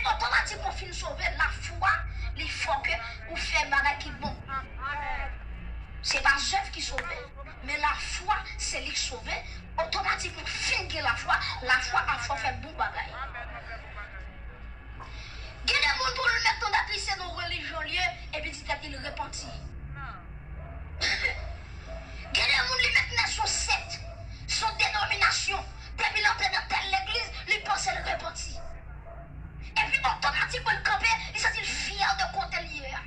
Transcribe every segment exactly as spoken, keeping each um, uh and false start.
Otomatikman w fin sove, lafwa li fè ke ou fè bagay ki bon. Se pa zèv ki sove, men lafwa se li k sove. Otomatikman w fin gen lafwa, lafwa ap fè w fè bon bagay. Gen de moun pou l mèt nan dat li se nan relijyon l ye, epi di tèt li l repanti. Gen de moun li mèt nan son sèt, son denominasyon, depi l antre nan tèl legliz, li panse l repanti. Epi otomatikman l kanpe, li santi l fyè de kote l ye a.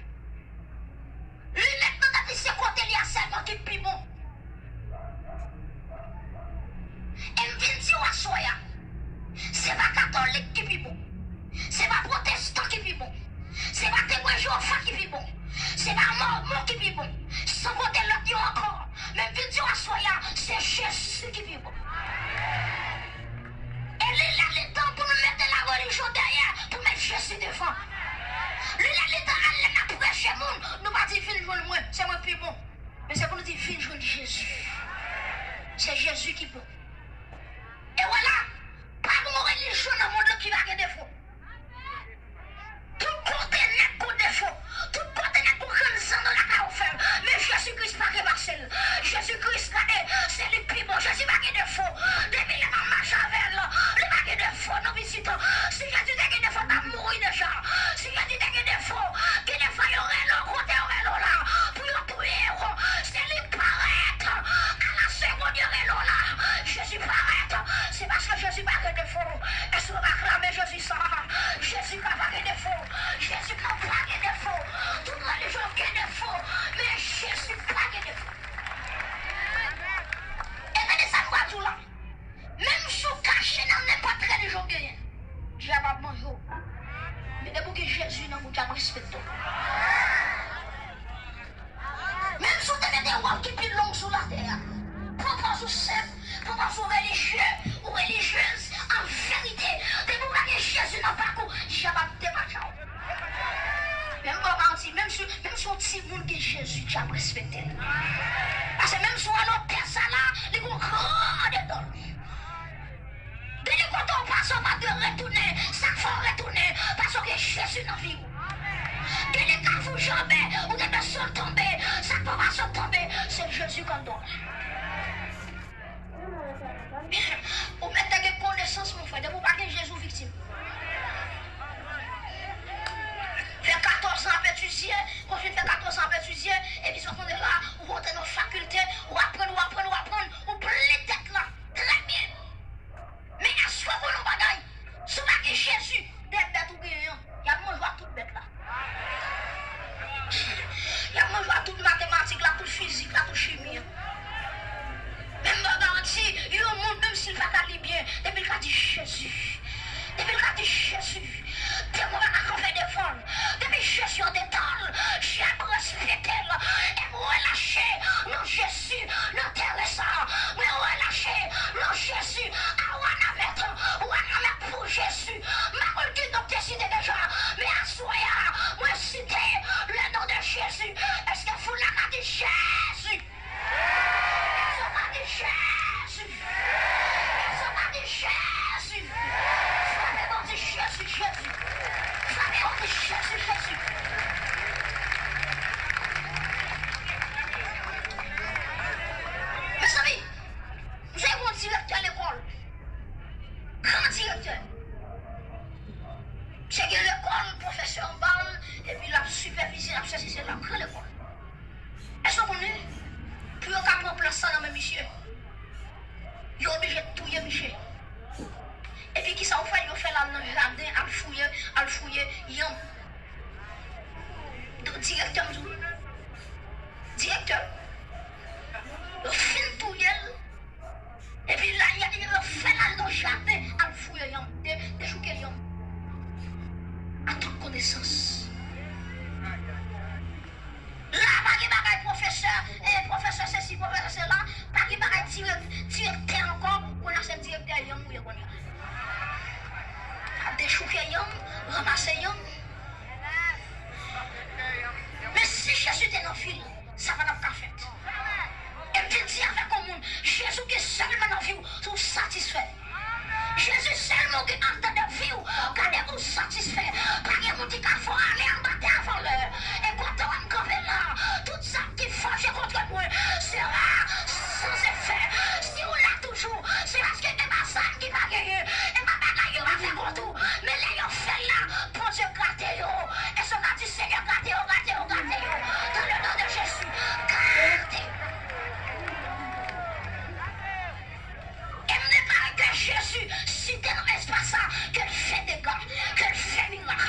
Li mèt nan tèt li se kote l ye a sèlman ki pi bon. E m vin di w aswè a, se pa katolik ki pi bon. Se pa pwotestan ki pi bon. Se pa temwen Jewova ki pi bon. Se pa mòmon ki pi bon. San konte lòt yo ankò. Men m vin di w aswè a, se Jezi ki pi bon. E li lè li tan pou nou mete larelijyon dèyè, pou met Jezi devan. Li lè li tan al lè n ap preche moun, nou pa di vin jwenn mwen, se mwen k pi bon. Men se pou nou di vin jwenn Jezi. Se Jezi ki bon. E vwala, pa gen yon relijyon nan mond lan ki pa gen defo. Tout kote nèg gon defo. Tout kote nèg gon grenn zanno lakay ou fè. Men Jezi Kris pa gen pase l. Jezi Kris, gade, se li k pi bon. Jezi pa gen defo. Depi lè m ap mache avè l, li pa gen defo non pitit. Si Jezi te gen defo, l t ap mouri deja. Si Jezi te gen defo, gen de fwa yo rele w kote yo rele w la pou yo touye w. Se li k parèt a la segonn yo rele w la. Jezi parèt. Se paske Jezi pa gen defo. Èske w aklame Jezi sa? Jezi ka pa gen defo. Jezi ka pa gen defo. Tout relijyon gen defo. Men Jezi pa gen defo. E tande sa m pral di w la. Menm si w kache nan nenpòt relijyon w genyen, dyab ap manje w. Men depi w gen Jezi nan men w, dyab respekte w. Menm si w te mete wòb ki pi long sou latè a, pran pòz ou senp, pran pòz ou relijye, ou relijyez, an verite, depi w pa gen Jezi nan bak ou, dyab ap depatcha w. Men m ba w garanti, menm si, menm si yon timoun gen Jezi, dyab respekte l. Paske menm si w al opè sa la, li gon gran andedan l. Gen de kote w pase, w pa dwe retounen. Sa k fè w retounen? Paske w gen Jezi nan vi w. Gen de kafou janbe, ou te bezwen tonbe. Sa k fè w pa sot tonbe? Se Jezi k anndan w. Ou mèt te gen konesans, mon frè. Depi w pa gen Jezi, w viktim. Fè katòz an ap etidye, kontinye fè katòz an ap etidye, epi sot konnen la, ou rantre nan fakilte, ou aprann, ou aprann, ou aprann, ou plen tèt la. Trè byen. Men èske w konn yon bagay? Si w pa gen Jezi, de bèt ou genyen an, y ap manje w ak tout bèt la. Y ap manje w ak tout matematik la, tout fizik la, tout chimi an. Men m ba w garanti, yon moun, menm si l pa ka li byen, depi l ka di Jezi, depi l ka di Jezi, demon pa ka kanpe devan l. Depi Jezi andedan l, dyab respekte l. E m relache non Jezi nan teren sa. Mwen relache non Jezi. A Wanament, Wanament pou Jezi. M pa konn ki non k te site deja, men aswè a, mwen site le nom de Jésus. Èske foul la ka di Jezi? Èske w ka di Jezi? Èske w ka di Jezi? Frape bò, di Jezi, Jezi. Frape bò, di Jezi, Jezi. Mezanmi, m se yon direktè lekòl. Gran direktè. Misye gen lekòl, pwofesè anba l, epi l ap sipèvize, l ap sèche, se la, gran lekòl. Èske w konnen, pou yo ka pran plas sa nan men misye, yo oblije touye misye. Epi kisa yo fè? Yo fè l al nan jaden, al fouye, al fouye yanm. Donk, direktè, m di w, direktè, yo fin touye l, epi la, y a, yo fè l al nan jaden, al fouye yanm, de, dechouke yanm. An tout konesans. La, pa gen bagay pwofesè, e, pwofesè sesi, pwofesè sela, pa gen bagay dirèk-, direktè ankò, kounye a se direktè yanm ou ye kounye a. Ap dechouke yanm, ranmase yanm. Men si Jezi te nan vi l, sa pa t ap ka fèt. E m te di avèk yon moun, Jezi w gen sèlman nan vi w, ou satisfè. Jezi sèlman w gen anndan de vi w, gade ou satisfè. tou, se paske e pa zam ki pa genyen, e pa bagay yo pa fè kont ou. Men lè yo fè l la, Bondye gate yo. Èske w ka di, Senyè, gate yo, gate yo, gate yo, dans le nom de Jésus. Gate. E m deklare ke Jezi site nan espas sa, ke l fè dega, ke l fè mirak.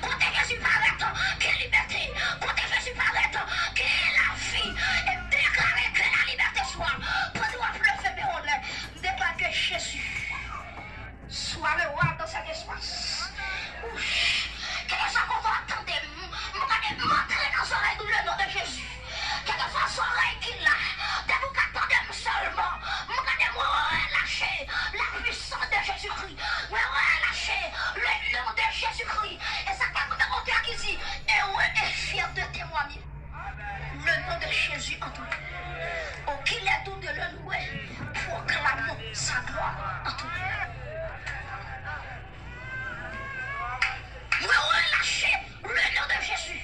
Kote Jezi parèt, gen libète. Kote Jezi parèt, gen lavi. E m deklare ke lalibète swa, pandan w ap leve men w anlè, m deklare ke Jezi soit le roi dans cet espace. Ouch. Kèlkeswa kote w ap tande m, m gade m antre nan zòrèy ou, le nom de Jésus. Kèlkeswa zòrèy ki la, depi w ka tande m sèlman, m gade m relache la puissance de Jésus-Christ. Mwen relache le nom de Jésus-Christ. E sa k fè gon otè ki di, heureux et fiers de témoigner le nom de Jésus en tout lieu. Oh, qu'il est doux de le louer, proclamons sa gloire en tout lieu. Mwen relache le nom de Jésus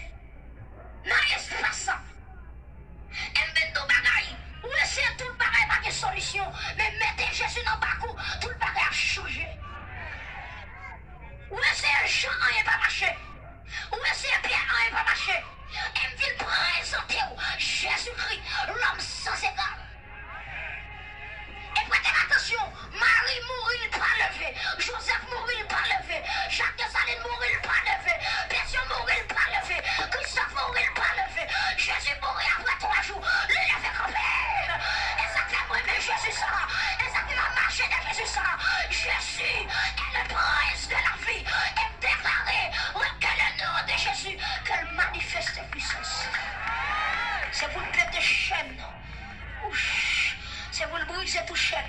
nan espas sa. M vin di w bagay, ou eseye tout bagay pa gen solisyon, men mete Jezi nan bak ou, tout bagay ap chanje. Ou eseye Jan, anyen pa mache. Ou eseye Pyè, anyen pa mache. E m vin prezante w Jezikri, lòm san egal. E prete atansyon, Mari mouri, l pa leve. Jozèf mouri, l pa leve. Jak Desalin mouri, l pa leve. Petyon mouri, l pa leve. Kristòf mouri, l pa leve. Jezi mouri apre twa jou, li leve kanpe. E sa k fè m renmen Jezi sa. E sa k fè m ap mache de Jezi sa. Jésus est le prince de la vie. E m deklare ke le nom de Jésus, ke l manifeste pwisans. Se pou l pete chèn. Ouch. Se pou l brize tout chèn.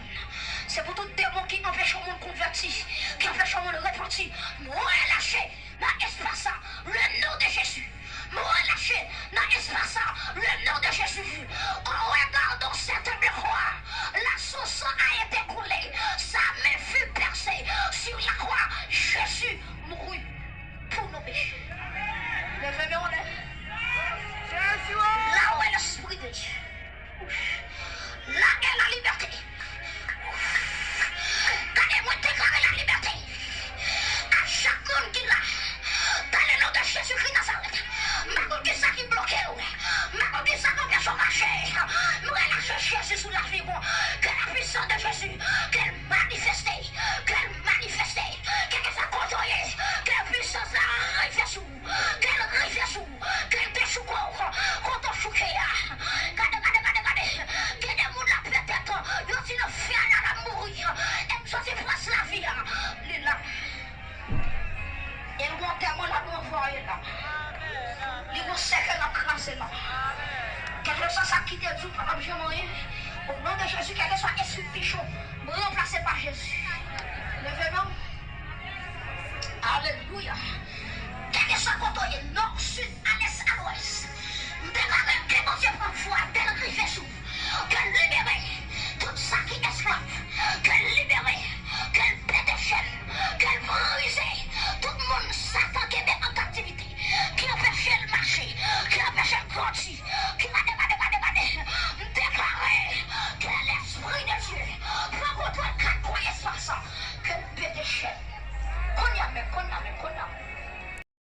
Se pou tout demon ki anpeche yon moun konvèti, ki anpeche yon moun repanti, m relache nan espas sa, le nom de Jésus. M relache nan espas sa, le nom de Jésus. En regardant cette croix, là, son sang a été coulé, sa main fut percée sur la croix. Jésus mourut pour nos péchés. Leve men w anlè. Là où est l'Esprit de Dieu, là est la liberté. Gade, mwen deklare lalibète a chak moun ki la, dans le nom de Jésus-Christ Nazareth. M pa konn kisa ki bloke w, m pa konn kisa k anpeche w mache. M relache Jezi sou lavi w. Que la puissance de Jésus, ke l manifeste, ke l manifeste. Kèlkeswa kote w ye, ke pwisans la rive sou ou. Ke l rive sou ou. Ke l dechouke w kote w chouke a. Gade, gade, gade, gade. Gen de moun la petèt yo di nan fè a la, l ap mouri. E m soti pran lavi a. Li la. E l gon antèman l ap ranvwaye la. Li gon sèkèy l ap kraze la. Kèlkeswa sa k kite di w pa p ap janm anyen. O non de Jezi, kèlkeswa